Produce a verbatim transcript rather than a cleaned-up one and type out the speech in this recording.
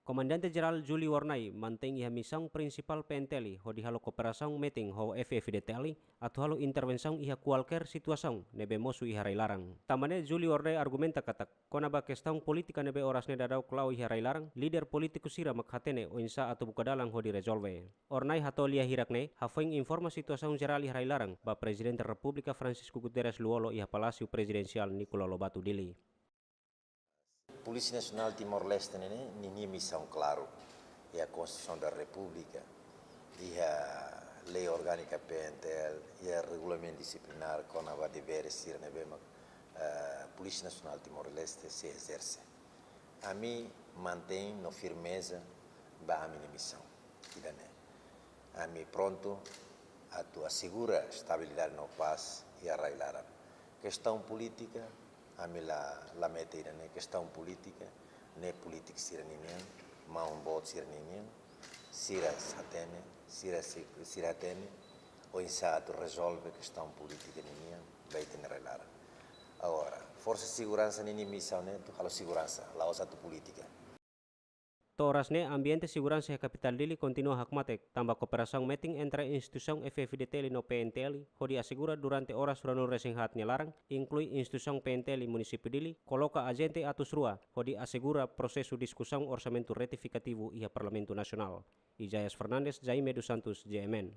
Komandante Jerál Julie Wornai mantein iha misaun prinsipál P N T L hodi halo kooperasaun metin ho F-FDTL atu halo intervensaun iha kualkér situasaun ne'ebé mosu iha rai-laran. Tanba ne'e Julie Wornai argumenta katak, kona-ba kestaun polítika ne'ebé oras ne'e daudaun la'o iha rai-laran, líder polítiku sira mak hatene oinsá atu buka dalan hodi rezolve. Wornai hato'o lia hirak-ne'e, hafoin informa situasaun jerál iha rai-laran ba Prezidente Repúblika Francisco Guterres Lú-Olo iha Palásiu Prezidensiál Nicolau Lobato Dili. Polísia Nasionál Timor-Leste ne'e, ne'e ninia misaun klaru, iha Konstituisaun da Repúblika, iha Lei Orgánика P N T L, iha Regulamentu Disiplinár, kona-ba deveres sira ne'ebé mak, eh, Polísia Nasionál Timor-Leste sei ezerse. Ami mantein no firmeza ba ami-nia misaun. Ida-ne'e. Ami prontu atu asegura estabilidade no pás iha rai-laran. Kestaun polítika, ami la, la mete ida-ne'e, kestaun polítika, ne'e polítiku sira ninian, maun boot sira ninian, sira hatene, sira si-, sira hatene oinsá atu rezolve kestaun polítika ninian ba ita-nia rai-laran. Agora, forsa seguransa ninia misaun ne'e atu halo seguransa, la'ós atu polítika. To'o oras ne'e, ambiente seguransa iha kapitál Dili kontinua hakmatek, tanba kooperasaun metin entre instituisaun F-FDTL no P N T L, hodi asegura durante oras ruanulu-resin-haat nia laran, inklui instituisaun P N T L Munisípiu Dili, koloka ajente atus rua, hodi asegura prosesu diskusaun orsamentu retifikativu iha Parlamentu Nasionál. Isaias Fernandes, Jaime dos Santos, J M N.